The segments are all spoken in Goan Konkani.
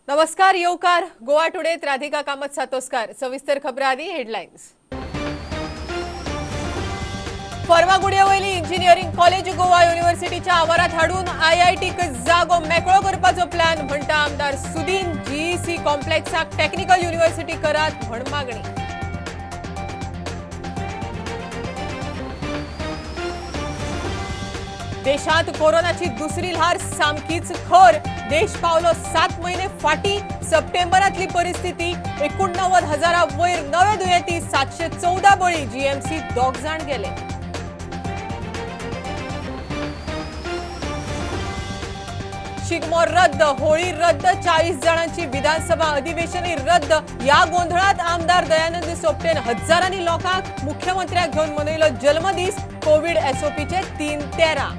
नमस्कार, येवकार गोवा टुडेत राधिका कामत सातोस्कार। सविस्तर खबरां आदी हेडलायन्स। फर्मागुडयेवयली इंजिनियरिंग कॉलेज गोवा युनिव्हर्सिटीच्या आवारात हाडून आयआयटीक जागो मेकळो करपाचो प्लॅन म्हणटा आमदार सुदीन। जीईसी कॉम्प्लेक्साक टेक्निकल युनिव्हर्सिटी करात म्हण मागणी। देशात कोरोनाची दुसरी ल्हार सामकीच खर, देश पावलो 7 महिने फाटी। सप्टेंबरातली परिस्थिती 89,000 वयर नवे दुयेंती, 714 बळी, जीएमसी 2 जाण गेले। शिगमो रद्द, होळी रद्द, 40 जाणांची विधानसभा अधिवेशनय रद्द। या गोंधळात आमदार दयानंद सोपटेन हजारांनी लोकांक मुख्यमंत्र्याक घेवन मनयलो जल्मदीस। कोविड एसओपीचे 3-13।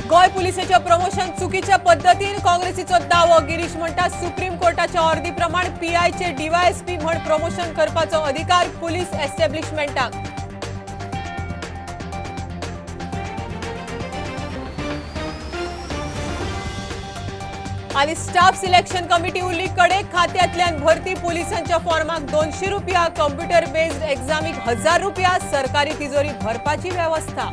गोंय पुलिसेचे प्रमोशन चुकीच्या पद्दतीन काँग्रेसीचो दावो। गिरीश म्हणटा सुप्रीम कोर्टाच्या ऑर्दी प्रमाण पीआयचे डीवायएसपी म्हण प्रमोशन करपाचो अधिकार पुलीस एस्टॅब्लिशमेंटाक। आणि स्टाफ सिलेक्शन कमिटी उरली कडे, खात्यांतल्यान भरती पुलिसांच्या फॉर्माक 200 रुपया, कॉम्प्युटर बेस्ड एक्झामीक 1000 रुपया, सरकारी तिजोरी भरपाची व्यवस्था।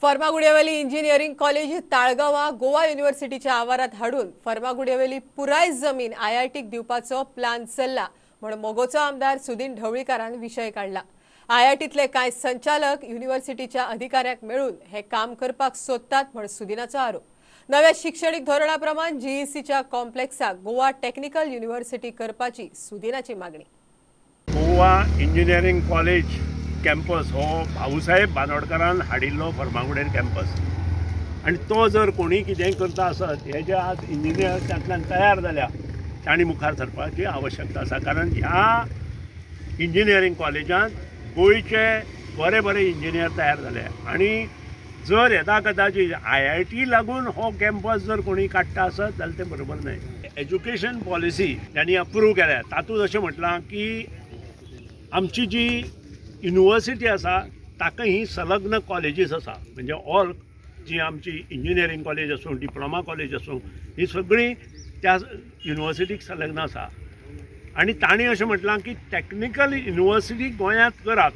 फर्मागुडयेवेली इंजिनियरिंग कॉलेज ताळगांवां गोवा युनिव्हर्सिटीच्या आवारात हाडून फर्मागुडयेवेली पुराय जमीन आयआयटीक दिवपाचो प्लान चल्ला म्हण मगोचो आमदार सुदीन ढवळीकारान विशय काडला। आयआयटीतले कांय संचालक युनिव्हर्सिटीच्या अधिकाऱ्यांक मेळून हे काम करपाक सोदतात म्हण सुदिनाचो आरोप। नव्या शिक्षणीक धोरणा प्रमाण जीईसीच्या कॉम्प्लेक्साक गोवा टेक्निकल युनिव्हर्सिटी करपाची सुदिनाची मागणी। गोवा इंजिनियरिंग कॉलेज कॅम्पस हो भाऊसाहेब बांदोडकरान हाडिल्लो फर्मागुडेर कॅम्पस आनी तो जर कोणी कितेंय करता आसत हे जे आज इंजिनियर तातूंतल्यान तयार जाल्या तांणी मुखार सरपाची आवश्यकता आसा। कारण ह्या इंजिनियरिंग कॉलेजांत गोंयचे बरे बरे इंजिनियर तयार जाले आनी जर येता कदाचित आयआयटी लागून हो कॅम्पस जर कोणी काडटा आसत जाल्यार तें बरोबर न्हय। एज्युकेशन पॉलिसी तांणी अप्रूव केल्या तातूंत अशें म्हटलां की आमची जी युनिव्हर्सिटी आसा ताका ही संलग्न कॉलेजीस आसा, म्हणजे ऑल जी आमची इंजिनियरींग कॉलेज आसूं, डिप्लोमा कॉलेज आसूं, ही सगळीं त्या युनिव्हर्सिटीक संलग्न आसा। आनी तांणी अशें म्हटलां की टॅक्निकल युनिव्हर्सिटी गोंयांत करात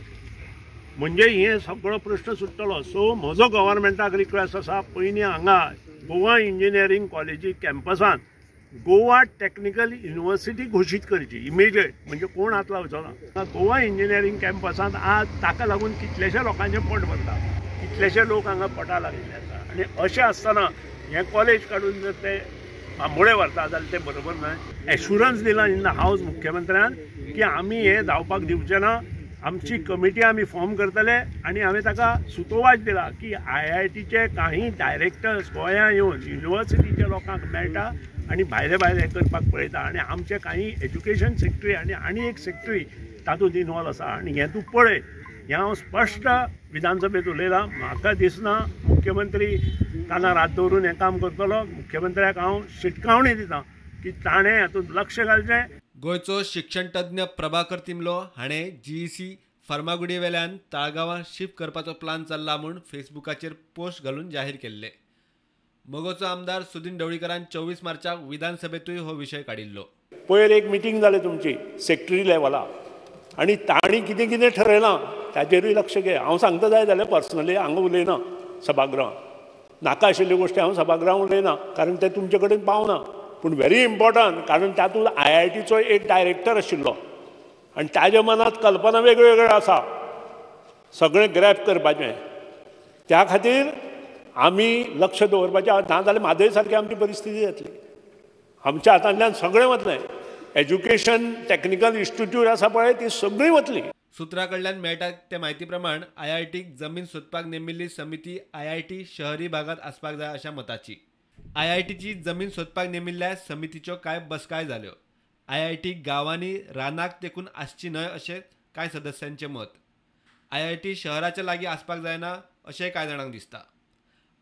म्हणजे हे सगळो प्रश्न सुट्टलो। सो म्हजो गव्हर्मेंटाक रिक्वेस्ट आसा, पयलीं हांगा गोवा इंजिनियरींग कॉलेजी कॅम्पसांत गोवा टॅक्निकल युनिव्हर्सिटी घोशीत करची इमिजिएट, म्हणजे कोण हात लावचो ना। गोवा इंजिनियरींग कॅम्पसांत आज ताका लागून कितलेशे लोकांचें पोट भरता, कितलेशे लोक हांगा पोटा लागिल्ले आसा आनी अशें आसतना हें कॉलेज काडून जर ते बांबोळे व्हरता जाल्यार तें बरोबर न्हय। एश्युरन्स दिला इन the house मुख्यमंत्र्यान की आमी हें जावपाक दिवचें ना, आमची कमिटी आमी फॉर्म करतले आनी हांवें ताका सुतोवाच दिला की आयआयटीचे काही डायरेक्टर्स गोंयां येवन युनिव्हर्सिटीच्या लोकांक मेळटा आनी भायले भायले करपाक पळयता आनी आमचे काही एज्युकेशन सेक्रेटरी आनी आनी एक सेक्रेटरी तातूंत इनवॉल्व आसा आनी हें तूं पळय। हें हांव स्पश्ट विधानसभेंत उलयलां। म्हाका दिसना मुख्यमंत्री कानार हात दवरून हें काम करतलो। मुख्यमंत्र्याक हांव शिटकावणी दिता की ताणें हातूंत लक्ष घालचें। गोंयचो शिक्षणतज्ञ प्रभाकर तिमलो हाणें जीईसी फर्मागुडयेवेल्यान ताळगांवां शिफ्ट करपाचो प्लान चल्ला म्हूण फेसबुकाचेर पोस्ट घालून जाहीर केल्ले। मगोचो आमदार सुदीन ढवळीकरान 24 मार्चाक विधानसभेतूय हो विशय काडिल्लो। पयर एक मिटींग जाली तुमची सेक्रेटरी लेवला आनी तांणी कितें कितें ठरयलां ताचेरूय लक्ष घे। हांव सांगता जाय जाल्यार पर्सनली हांगा उलयना सभागृहांत, नाका आशिल्ल्यो गोश्टी हांव सभागृहांत उलयना कारण ते तुमचे कडेन पावना, पूण व्हेरी इम्पॉर्टंट कारण तातूंत आयआयटीचो एक डायरेक्टर आशिल्लो आनी ताज्या मनांत कल्पना वेगळ्यो वेगळ्यो आसा सगळें ग्रॅप करपाचें, त्या खातीर आमी लक्ष दवरपाचें। ना जाल्यार म्हादय सारकी आमची परिस्थिती जातली, आमच्या हातांतल्यान सगळें वतलें। एज्युकेशन टॅक्निकल इन्स्टिट्यूट आसा पळय ती सगळीं वतली। सूत्रा कडल्यान मेळटा ते म्हायती प्रमाण आयआयटीक जमीन सोदपाक नेमिल्ली समिती आयआयटी शहरी भागांत आसपाक जाय अशा मताची। आयआयटीची जमीन सोदपाक नेमिल्ल्या समितीच्यो कांय बसकाय जाल्यो। आयआयटी गांवांनी रानाक तेकून आसची न्हय अशें कांय सदस्यांचें मत। आयआयटी शहराच्या लागीं आसपाक जायना अशेंय कांय जाणांक दिसता।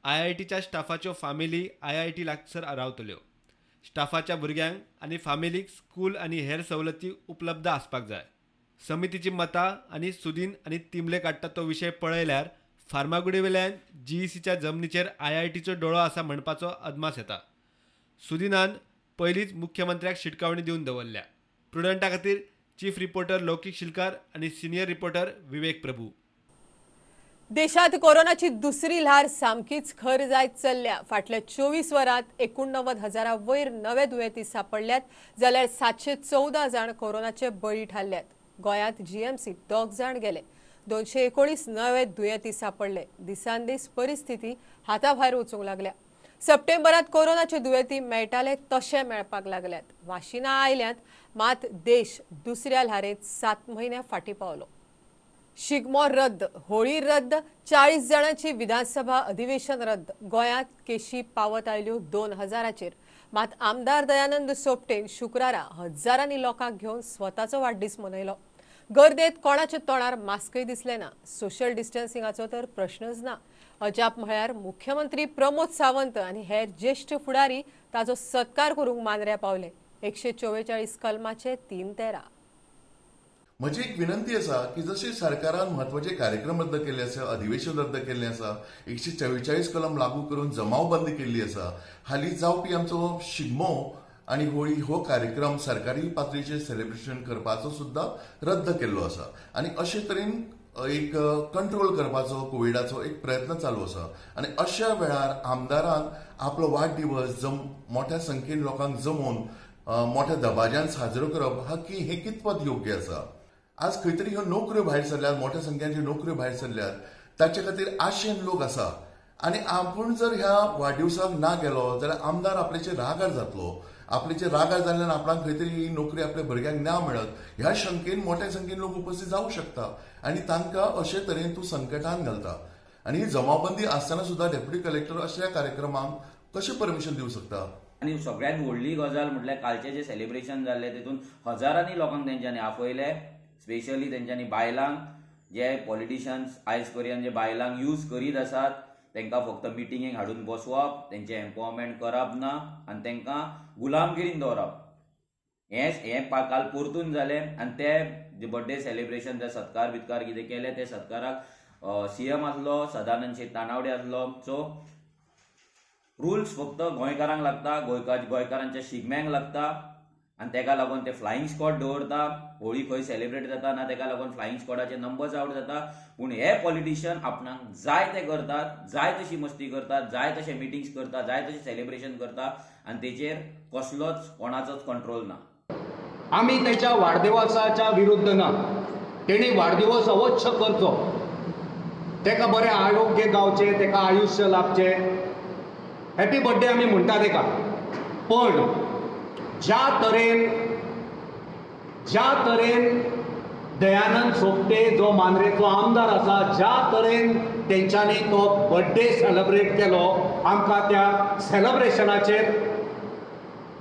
आयआयटीच्या स्टाफाच्यो फामिली आयआयटी लागसर रावतल्यो। स्टाफाच्या भुरग्यांक आनी फामिलीक स्कूल आनी हेर सवलती उपलब्ध आसपाक जाय। समितीची मतां आनी सुदीन आनी तिमले काडटा तो विशय पळयल्यार फार्मागुडयेवेल्यान जीईसीच्या जमनीचेर आयआयटीचो डोळो आसा म्हणपाचो अदमास येता. सुदिनान पयलींच मुख्यमंत्र्याक शिटकावणी दिवन दवरल्या. प्रुडंटा खातीर चीफ रिपोर्टर लौकीक शिलकार आनी सिनियर रिपोर्टर विवेक प्रभू. देशात कोरोनाची दुसरी ल्हार सामकीच खर जायत चल्ल्या. फाटल्या 24 वरांत 89,000 वयर नवे दुयेंती सापडल्यात, जाल्यार 714 जाण कोरोनाचे बळी थारल्यात. गोंयांत जीएमसी 2 जाण गेले, 219 नवे दुयेंती सापडले. दिसान दीस परिस्थिती हाताभायर वचूंक लागल्या. सप्टेंबरात कोरोनाचे दुयेंती मेळटाले तशे मेळपाक लागल्यात. वाशिनां आयल्यात, मात देश दुसऱ्या ल्हारेंत 7 म्हयन्या फाटीं पावलो. शिगमो रद्द, होळी रद्द, 40 जाणांची विधानसभा अधिवेशन रद्द. गोंयांत केशी पावत आयल्यो 2000चेर. मात आमदार दयानंद सोपटेन शुक्रारा हजारांनी लोकांक घेवन स्वताचो वाडदीस मनयलो. गर्देत कोणाच्या तोंडार मास्कय दिसले ना. सोशल डिस्टन्सिंगाचो तर प्रश्नच ना. अजाप म्हळ्यार मुख्यमंत्री प्रमोद सावंत आनी हेर ज्येश्ठ फुडारी ताचो सत्कार करूंक मांद्र्या पावले. 144 कलमाचे 3-13. म्हजी एक विनंती आसा की जशें सरकारान म्हत्वाचे कार्यक्रम रद्द केल्ले आसा, अधिवेशन रद्द केल्लें आसा, 144 कलम लागू करून जमाव बंद केल्ली आसा, हालीं जावपी आमचो शिगमो आनी होळी हो कार्यक्रम सरकारी पातळीचेर सेलिब्रेशन करपाचो सुद्दां रद्द केल्लो आसा आनी अशे तरेन एक कंट्रोल करपाचो कोविडाचो एक प्रयत्न चालू आसा. आनी अशा वेळार आमदारान आपलो वाडदिवस मोठ्या संख्येन लोकांक जमोवन मोठ्या दबाज्यान साजरो करप हा की हें कितपत योग्य आसा. आज खंय तरी ह्यो नोकऱ्यो भायर सरल्यात, मोठ्या संख्यांच्यो नोकऱ्यो भायर सरल्यात, ताचे खातीर आशेन लोक आसा आनी आपूण जर ह्या वाडदिवसाक ना गेलो जाल्यार आमदार आपल्याचेर रागार जातलो, आपल्याचेर रागार जाल्ल्यान आपणाक खंय तरी ही नोकरी आपल्या भुरग्यांक ना मेळत ह्या शंकेन मोठ्या संख्येन लोक उपस्थित जावंक शकता आनी तांकां अशे तरेन तूं संकटान घालता. आनी ही जमावबंदी आसतना सुद्दां डेप्युटी कलेक्टर अशा कार्यक्रमांक कशें परमिशन दिवंक शकता? आनी सगळ्यांत व्हडली गजाल म्हटल्यार कालचें जें सेलिब्रेशन जाल्लें तेतून हजारांनी लोकांक तेंच्यांनी आपयले, स्पेशली तेंच्यांनी बायलांक, जे पॉलिटिशन्स आयज पर्यंत जे बायलांक यूज करीत आसात तांकां फक्त मिटिंगेक हाडून बसोवप, तेंचें एम्पावरमेंट करप ना आनी तांकां गुलामगिरीन दवरप. हें काल परतून जालें. आनी ते बर्थडे सेलिब्रेशन जे सत्कार बित्कार कितें केले ते सत्काराक सीएम आसलो, सदानंद शेट तानावडे आसलो. सो रुल्स फक्त गोंयकारांक लागता, गोंयकारांच्या शिगम्यांक लागता आनी तेका लागून ते फ्लायिंग स्क्वॉड दवरता. होळी खंय सेलिब्रेट जाता ना तेका लागून फ्लायिंग स्क्वॉडाचे नंबर्स आवट जाता. पूण हे पॉलिटिशियन आपणाक जाय ते करतात, जाय तशी मस्ती करतात, जाय तशे मिटिंग्स करतात, जाय तशें सेलिब्रेशन करता आनी तेचेर कसलोच कोणाचोच कंट्रोल ना. आमी तेच्या वाडदिवसाच्या विरुद्ध ना, तेणी वाडदिवस अवश्य करचो, तेका बरें आरोग्य गावचें, तेका आयुश्य लाभचें, हॅपी बर्थडे आमी म्हणटा तेका. पण ज्या तरेन दयानंद सोपटे जो मांद्रेचो आमदार आसा, ज्या तरेन तेंच्यांनी तो बर्थडे सेलिब्रेट केलो, आमकां त्या सेलिब्रेशनाचेर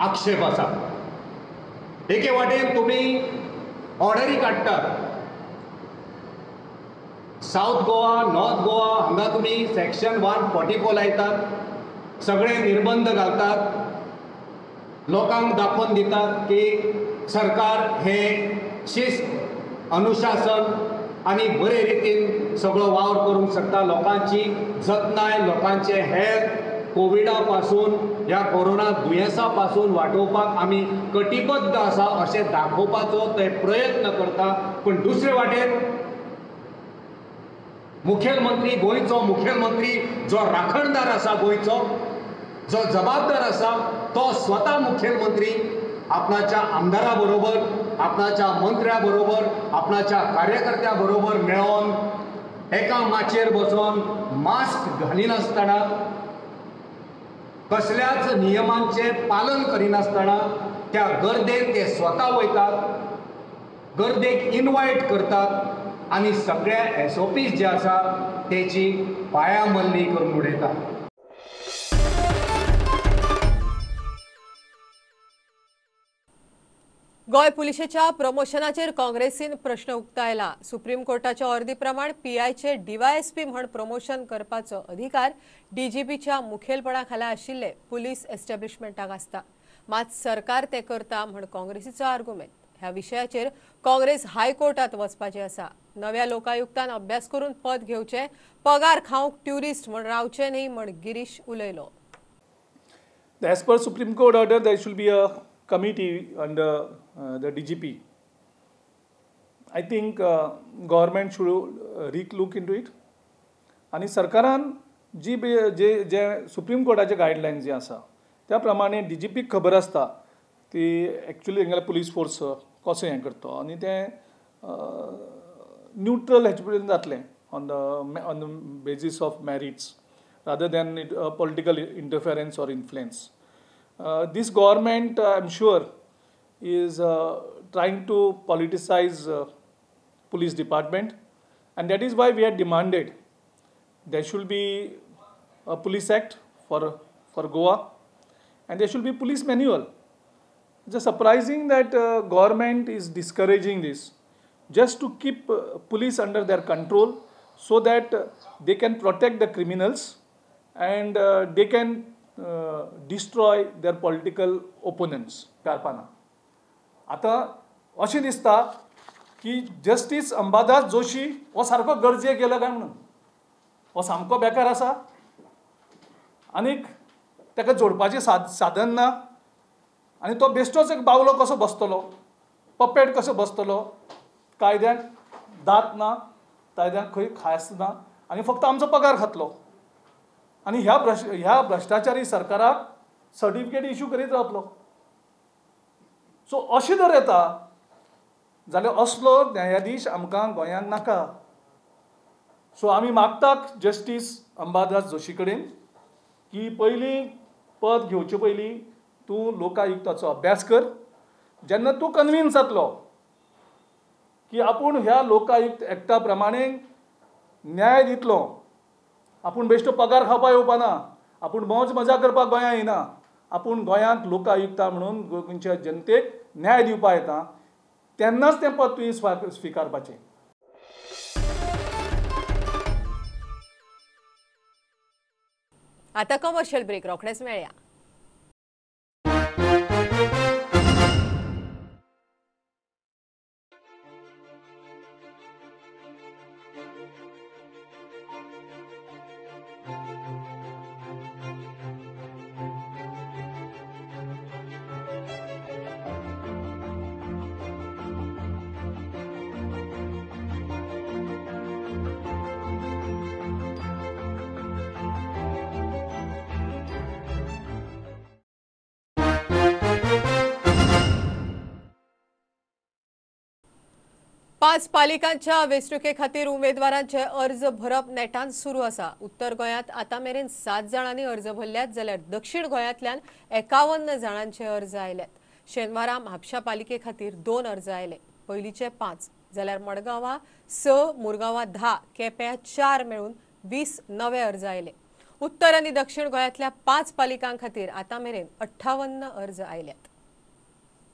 आक्षेप आसा. एके वाटेन तुमी ऑर्डरी काडटात, सावथ गोवा, नॉर्थ गोवा हांगा तुमी सेक्शन 144 लायतात, सगळे निर्बंध घालतात, लोकांक दाखोवन दितात की सरकार हें शिस्त, अनुशासन आनी बरे रितीन सगळो वावर करूंक शकता. लोकांची जतनाय, लोकांचे हेल्थ कोविडा पासून, ह्या कोरोना दुयेंसा पासून वाटोवपाक आमी कटिबद्ध आसा अशें दाखोवपाचो ते प्रयत्न करता. पूण दुसरे वाटेन मुखेलमंत्री, गोंयचो मुखेलमंत्री जो राखणदार आसा, गोंयचो जो जबाबदार आसा, तो स्वता मुखेलमंत्री आपणाच्या आमदारा बरोबर, आपणाच्या मंत्र्या बरोबर, आपणाच्या कार्यकर्त्या बरोबर मेळोन एका माचयेर बसोन मास्क घालिनासतना, कसल्याच नियमांचें पालन करिनासतना त्या गर्देन ते स्वता वयतात, गर्देक इनवायट करतात आनी सगळ्या एसओपीज जे आसा तेची पायामल्ली करून उडयतात. गोंय पुलिशेच्या प्रमोशनाचेर काँग्रेसीन प्रश्न उक्तायला. सुप्रीम कोर्टाच्या ऑर्दी प्रमाण पीआयचे डीवायएसपी म्हण प्रमोशन करपाचो अधिकार डीजीपीच्या मुखेलपणा खाला आशिल्ले पुलीस एस्टॅब्लिशमेंटाक आसता, मात सरकार ते करता म्हण काँग्रेसीचो आर्गुमेंट. ह्या विशयाचेर काँग्रेस हायकोर्टात वचपाचें आसा. नव्या लोकायुक्तान अभ्यास करून पद घेवचें, पगार खावंक ट्युरिस्ट म्हण रावचें न्ही म्हण गिरीश उलयलो. As per Supreme Court order, there should be a committee under the DGP. I think government should re-look into it. आनी सरकारान जी जे जे सुप्रीम कोर्टाचे गायडलायन्स जे आसा त्या प्रमाणे डीजीपीक खबर आसता ती एक्चुअली तेंगेले पुलीस फोर्स कसो हें करता आनी तें न्यूट्रल हेचे पर्यंत जातलें on the basis of merits rather than political interference or influence. This government, I am sure, is trying to politicize police department, and that is why we had demanded there should be a police act for Goa and there should be police manual. It's surprising that government is discouraging this just to keep police under their control so that they can protect the criminals and they can destroy their political opponents. कारपाना आतां अशें दिसता की जस्टीस अंबादास जोशी हो सारको गरजेक गेलो काय म्हणून, हो सामको बेकार आसा आनीक ताका जोडपाचें साधन ना आनी तो बेश्टोच एक बावलो कसो बसतलो, पपेट कसो बसतलो, कायद्याक दांत ना, कायद्याक खंय खास ना आनी फक्त आमचो पगार खातलो आनी ह्या भ्रश्टाचारी सरकाराक सर्टिफिकेट इश्यू करीत रावतलो. सो अशें जर येता जाल्यार असलो न्यायाधीश आमकां गोंयांत नाका. सो आमी मागतात जस्टीस अंबादास जोशी कडेन की पयलीं पद घेवचे पयलीं तूं लोकायुक्ताचो अभ्यास कर. जेन्ना तूं कन्विन्स जातलो की आपूण ह्या लोकायुक्त एक्टा प्रमाणे न्याय दितलो, आपूण बेश्टो पगार खावपाक येवपा ना, आपूण मौज मजा करपाक गोंयांत येना, आपूण गोंयांत लोकायुक्ता म्हणून गोंयच्या जनतेक न्याय दिवपाक येता, तेन्नाच तें पद तुवें स्विकारपाचें. आता कमर्शियल ब्रेक, रोखडेच मेळया. पांच पालिकांच्या वेंचणुके खातीर उमेदवारांचे अर्ज भरप नेटान सुरू आसा. उत्तर गोंयांत आतां मेरेन 7 जाणांनी अर्ज भरल्यात जाल्यार दक्षिण गोंयांतल्यान 51 जाणांचे अर्ज आयल्यात. शेनवारा म्हापशा पालिके खातीर 2 अर्ज आयले, पयलींचे 5 जाल्यार मडगांवा 6, मुरगांवा 10, केप्यां 4 मेळून 20 नवे अर्ज आयले. उत्तर आनी दक्षिण गोंयांतल्या 5 पालिकां खातीर आतां मेरेन 58 अर्ज आयल्यात.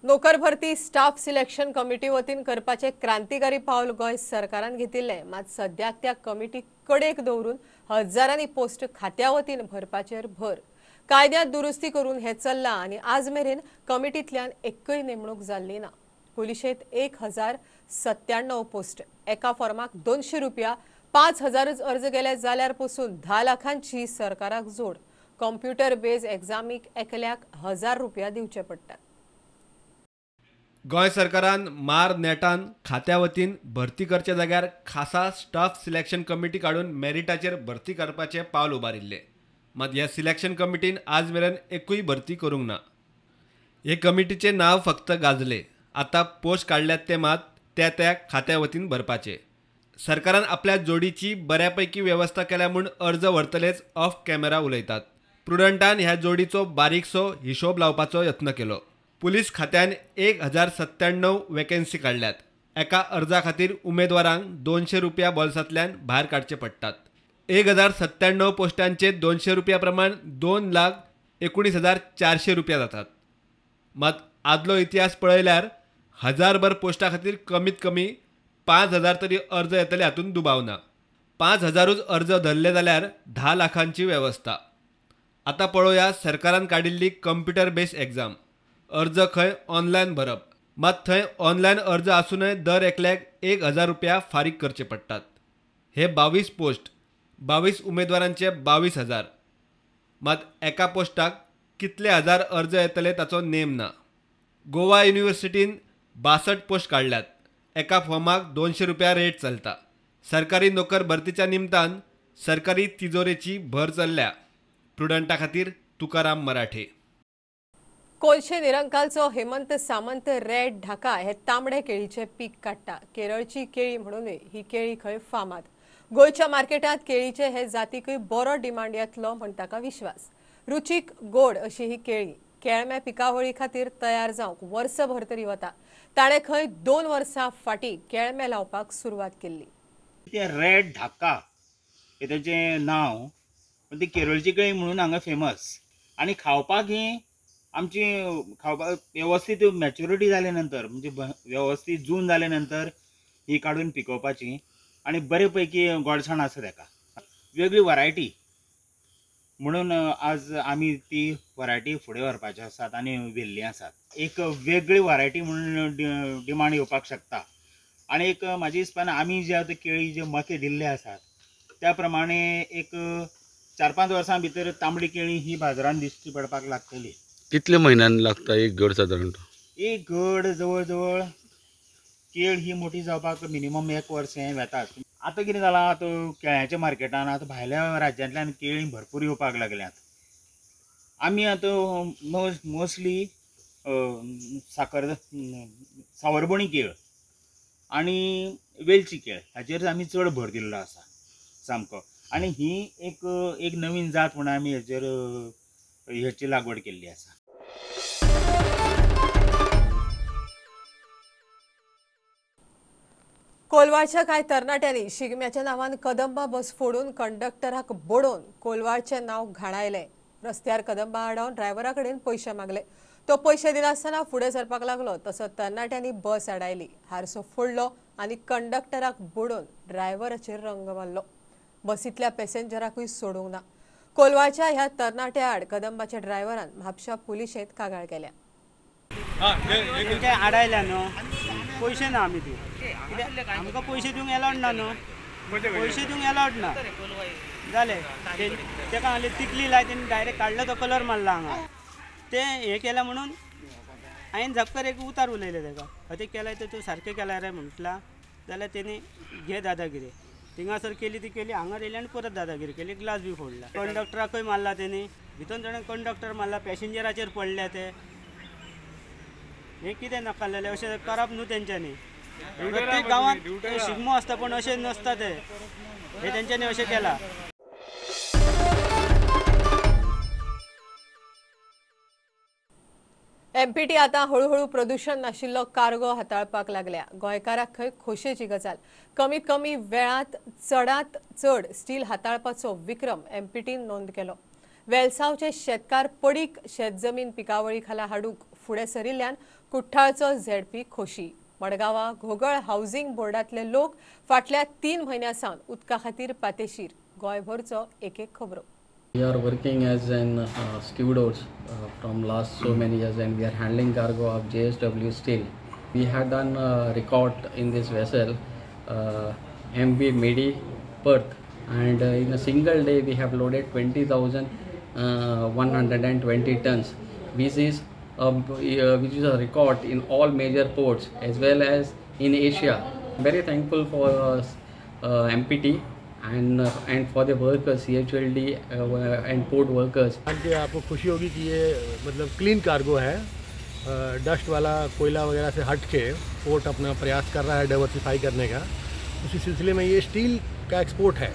नोकर भरती स्टाफ सिलेक्शन कमिटी वतीन करपाचे क्रांतिकारी पावल गोंय सरकारान घेतिल्लें, मात सद्याक त्या कमिटी कडेक दवरून हजारांनी पोस्ट खात्या वतीन भरपाचेर भर. कायद्यांत दुरुस्ती करून हें चल्लां आनी आज मेरेन कमिटींतल्यान एकय नेमणूक जाल्ली ना. पुलिशेंत 1097 पोस्ट, एका फॉर्माक 200 रुपया, 5000च अर्ज गेले जाल्यार पसून 10 लाखांची सरकाराक जोड. कंप्युटर बेज एग्जामीक एकल्याक 1000 रुपया दिवचे पडटात. गोंय सरकारान मार नेटान खात्या वतीन भरती करच्या जाग्यार खासा स्टाफ सिलेक्शन कमिटी काडून मेरिटाचेर भरती करपाचें पावल उबारिल्लें. मात ह्या सिलेक्शन कमिटीन आज मेरेन एकूय भरती करूंक ना. हे कमिटीचें नांव फक्त गाजलें. आतां पोस्ट काडल्यात ते मात त्या त्या खात्या वतीन भरपाचे. सरकारान आपल्या जोडीची बऱ्यापैकी वेवस्था केल्या म्हूण अर्ज व्हरतलेच ऑफ कॅमेरा उलयतात. प्रुडंटान ह्या जोडीचो बारीकसो हिशोब लावपाचो यत्न केलो. पुलीस खात्यान 1097 वेकेन्सी काडल्यात. एका अर्जा खातीर उमेदवारांक 200 रुपया बोल्सांतल्यान भायर काडचे पडटात. 1097 पोस्टांचे 200 रुपया प्रमाण 2,19,400 रुपया जातात. मात आदलो इतिहास पळयल्यार 1000भर पोस्टा खातीर कमीत कमी 5000 तरी अर्ज येतले हातूंत दुबाव ना. 5000ूच अर्ज धरले जाल्यार 10 लाखांची वेवस्था. आतां पळोवया सरकारान काडिल्ली कंप्युटर बेस्ड एग्जाम. अर्ज खंय ऑनलायन भरप. मात थंय ऑनलायन अर्ज आसूनय दर एकल्याक 1000 रुपया फारीक करचे पडटात. हे 22 पोस्ट 22 उमेदवारांचे 22,000. मात एका पोस्टाक कितले हजार अर्ज येतले ताचो नेम ना. गोवा युनिव्हर्सिटीन 62 पोस्ट काडल्यात. एका फॉर्माक 200 रुपया रेट चलता. सरकारी नोकर भरतीच्या निमतान सरकारी तिजोरेची भर चल्ल्या. प्रुडंटा खातीर तुकाराम मराठे. कोलशे निरंकालचो हेमंत सामंत रेड ढाका हे तांबडे केळीचे पीक काडटा. केरळची केळी म्हणूनय ही केळी खंय फामाद. गोंयच्या मार्केटांत केळीचे हे जातीकूय बरो डिमांड येतलो म्हण ताका विश्वास. रुचीक गोड अशी ही केळी केळम्या पिकावळी खातीर तयार जावंक वर्सभर तरी वता. ताणें खंय 2 वर्सां फाटीं केळमे लावपाक सुरवात केल्ली. ते रेड ढाका हे तेचें नांव, पण ती केरळची केळी म्हणून हांगा फेमस. आनी खावपाक ही आमची खावपाक वेवस्थीत मॅच्युरिटी जाले नंतर, म्हणजे वेवस्थीत जून जाले नंतर ही काडून पिकोवपाची आनी बरे पैकी गोडसाण आसा तेका. वेगळी वरायटी म्हणून आज आमी ती वरायटी फुडें व्हरपाची आसात आनी व्हेल्ली आसात. एक वेगळी वरायटी म्हणून डिमांड येवपाक शकता. आनी एक म्हाज्या हिसपान आमी जे आतां केळी जे मके दिल्ले आसात त्या प्रमाणे एक 4-5 वर्सां भितर तांबडी केळी ही बाजारान दिश्टी पडपाक लागतली. कितले म्हयन्यान लागता एक घड सादारण? एक घड जवळ जवळ केळ ही मोठी जावपाक मिनिमम 1 वर्स हें वेताच. आतां कितें जालां, आतां केळ्यांच्या मार्केटान आतां भायल्या राज्यांतल्यान केळीं भरपूर येवपाक लागल्यात. आमी आतां मोस्टली साकर सावरबोणी केळ आनी वेलची केळ हाचेर आमी चड भर दिल्लो आसा सामको. आनी ही एक एक नवीन जात म्हणून आमी हेचेर हेची लागवड केल्ली आसा. कोलवाळच्या कांय तरणाट्यांनी शिगम्याच्या नांवान कदंबा बस फोडून कंडक्टराक बडोवन कोलवाळचें नांव घाणायलें. रस्त्यार कदंबा आडावन ड्रायव्हरा कडेन पयशे मागले. तो पयशे दिनासतना फुडें सरपाक लागलो तसो तरणाट्यांनी बस आडायली, हारसो फोडलो आनी कंडक्टराक बडोवन ड्रायव्हराचेर रंग मारलो. बसींतल्या पॅसेंजराकूय सोडूंक ना. कोलवाळच्या ह्या तरणाट्या आड कदंबाच्या ड्रायव्हरान म्हापशा पुलिशेंत कागाळ केल्या. आडायल्या न्हू, पयशे ना आमी दिवंक, आमकां पयशे दिवंक एलावड ना न्हू, पयशे दिवंक एलावड ना जालें. तेका हांवें तिकली लाय, तेणी डायरेक्ट काडलो तो कलर मारला हांगा. तें हें केलां म्हणून हांवें झपकर एक उतार उलयलें तेका, अतें केलां तें तूं सारकें केलां रे म्हटलां जाल्यार तेणी घे दादागिरी. थिंगासर केली ती केली, हांगा येयली आनी परत दादागिरी केली, ग्लास बी फोडला. कंडक्टराकूय मारला तेणी, भितून जाणें कंडक्टर मारला, पॅसेंजराचेर पडल्या ते. हें कितें नकालेलें अशें करप न्हू तेंच्यांनी. प्रत्येक गांवांत शिगमो आसता पण अशें नासता ते, हे तेंच्यांनी अशें केलां. एमपीटी आतां हळूहळू प्रदूषण नाशिल्लो कार्गो हाताळपाक लागल्या. गोंयकाराक खंय खोशेची गजाल. कमीत कमी वेळांत चडांत चड स्टील हाताळपाचो विक्रम एमपीटीन नोंद केलो. वेलसांवचे शेतकार पडीक शेतजमीन पिकावळी खाला हाडूंक फुडें सरिल्ल्यान कुठ्ठाळचो झेडपी खोशी. मडगांवां घोगळ हावजींग बोर्डांतले लोक फाटल्या 3 म्हयन्यां सावन उदका खातीर पातेशीर. गोंयभरचो एक एक खबरो. We are working as an stevedores from last so many years, and we are handling cargo of JSW Steel. We had done a record in this vessel, MV Medi Perth, and in a single day we have loaded 20,120 tons, which is a record in all major ports as well as in Asia. Very thankful for MPT and for the workers, CHLD and port workers. K आपको खुशी होगी कि ये मतलब क्लीन कार्गो है, डस्ट वाला कोयला वगैरह से हट के पोर्ट अपना प्रयास कर रहा है डाइवर्सिफाई करने का. उसी सिलसिले में ये स्टील का एक्सपोर्ट है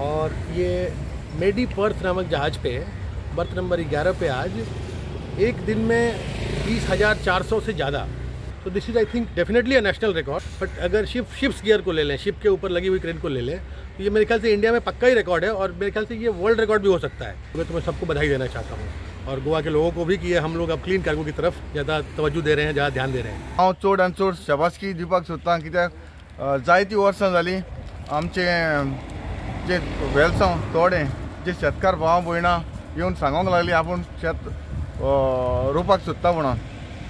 और ये मेडी पर्थ नामक जहाज़ पे बर्थ नंबर 11 पे आज एक दिन में 20,400 से ज़्यादा. तो this is I think definitely a national record. But अगर शिप्स गियर को ले लें, शिप के ऊपर लगी हुई क्रेन को ले लें, तो ये मेरे ख्याल से इंडिया में पक्का ही रिकॉर्ड है और मेरे ख्याल से ये वर्ल्ड रिकॉर्ड भी हो सकता है. तो मैं सबको बधाई देना चाहता हूँ और गोवा के लोगों को भी कि ये हम लोग अब क्लीन कार्गो की तरफ ज़्यादा तवज्जो दे रहे हैं, ज़्यादा ध्यान दे रहे हैं. हांव चड आनी चड शाबासकी दिवपाक सोदतां, कित्याक जायतीं वर्सां जालीं आमचे जे वेलसांव थोडे जे शेतकार भाव भयणां येवन सांगोंक लागली आपूण शेत रोवपाक सोदता म्हणून.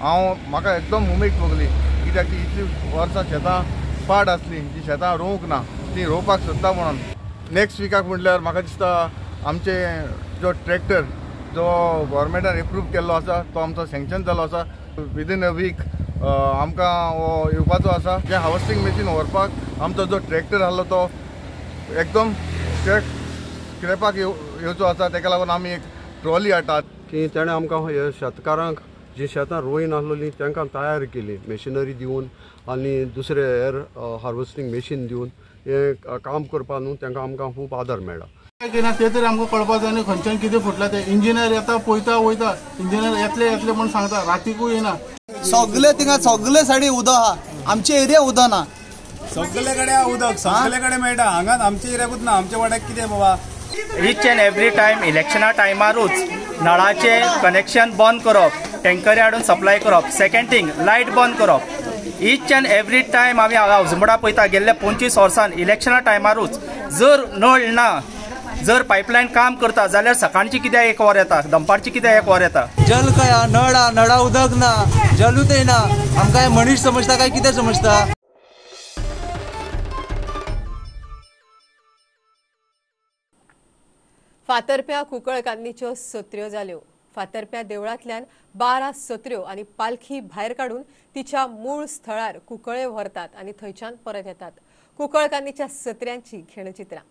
हांव म्हाका एकदम उमेद भोगली कित्याक ती इतली वर्सां शेतां पाड आसली, जी शेतां रोवंक ना ती रोवपाक सोदता म्हणून. नेक्स्ट विकाक म्हटल्यार म्हाका दिसता आमचे जो ट्रॅक्टर जो गव्हर्मेंटान एप्रूव केल्लो आसा तो आमचो सँक्शन जाल्लो आसा. विदीन अ वीक आमकां हो येवपाचो आसा. जें हार्वेस्टिंग मशीन व्हरपाक आमचो जो ट्रॅक्टर आहलो तो एकदम स्क्रॅपाक येवचो आसा. तेका लागून आमी एक ट्रॉली हाडटात की तेणें आमकां हे शेतकारांक जी शेतां रोयन आसलोलीं तांकां तयार केली मशिनरी दिवन आनी दुसरे हेर हार्वेस्टिंग मशीन दिवन हें काम करपाक न्हू तांकां आमकां खूब आदार मेळ्ळा. काय ना ते तरी आमकां कळपाक जाय न्ही खंयच्यान कितें फुटलां तें. इंजिनियर येता पळयता वयता, इंजिनियर येतले येतले म्हूण सांगता, रातीकूय येना. सगळे थिंगा सगळे सायडी उदक आहा, आमचे एरिया उदक ना. सगळे कडेन उदक सगळे कडेन मेळटा, हांगा आमच्या एरियाकूच ना. आमच्या वाड्याक कितें बाबा इच एंड एवरी टायम इलेक्शना टायमारूच नळाचे कनेक्शन बंद करप, टँकरी हाडून सप्लाय करप, सेकंड थिंग लायट बंद करप. इच एंड एवरी टायम आमी हांगा हावसमोडा पळयता गेल्ल्या 25 वर्सान इलेक्शना टायमारूच जर नळ ना, जर पायपलायन काम करता जाल्यार सकाळची कित्याक एक वर येता, दनपारची कित्याक एक वर येता. जल काय नळ नळा उदक ना, जलूच येना. आमकां मनीस समजता काय कितें समजता. फातर्प्या कुंकळकान्नीच्यो सत्र्यो जाल्यो. फातर्प्या देवळांतल्यान 12 सत्र्यो आनी पालखी भायर काडून तिच्या मूळ स्थळार कुंकळे व्हरतात आनी थंयच्यान परत येतात. कुंकळकान्नीच्या सत्र्यांची खेणचित्रां.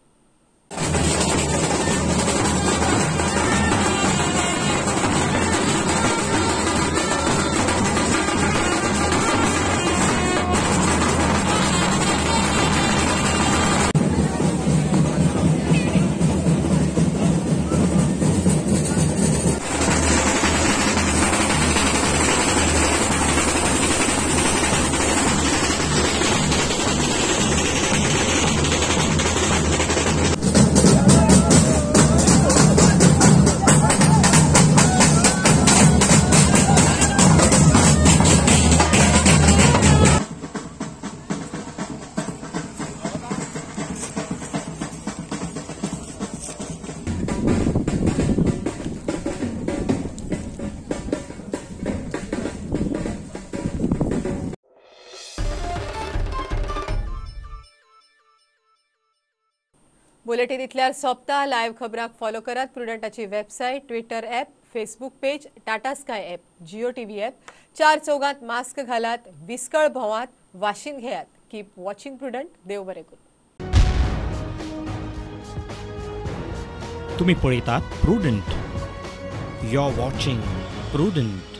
बुलेटीन इतल्यार सोंपता. लायव्ह खबरांक फॉलो करात प्रुडंटाची website, Twitter app, Facebook page, Tata Sky app, Jio TV app. 4 चौगांत mask घालात, विस्कळ भोंवात, वाशीन घेयात. Keep watching prudent. देव बरें करूं. तुम्ही पळयतात Prudent. You are watching Prudent.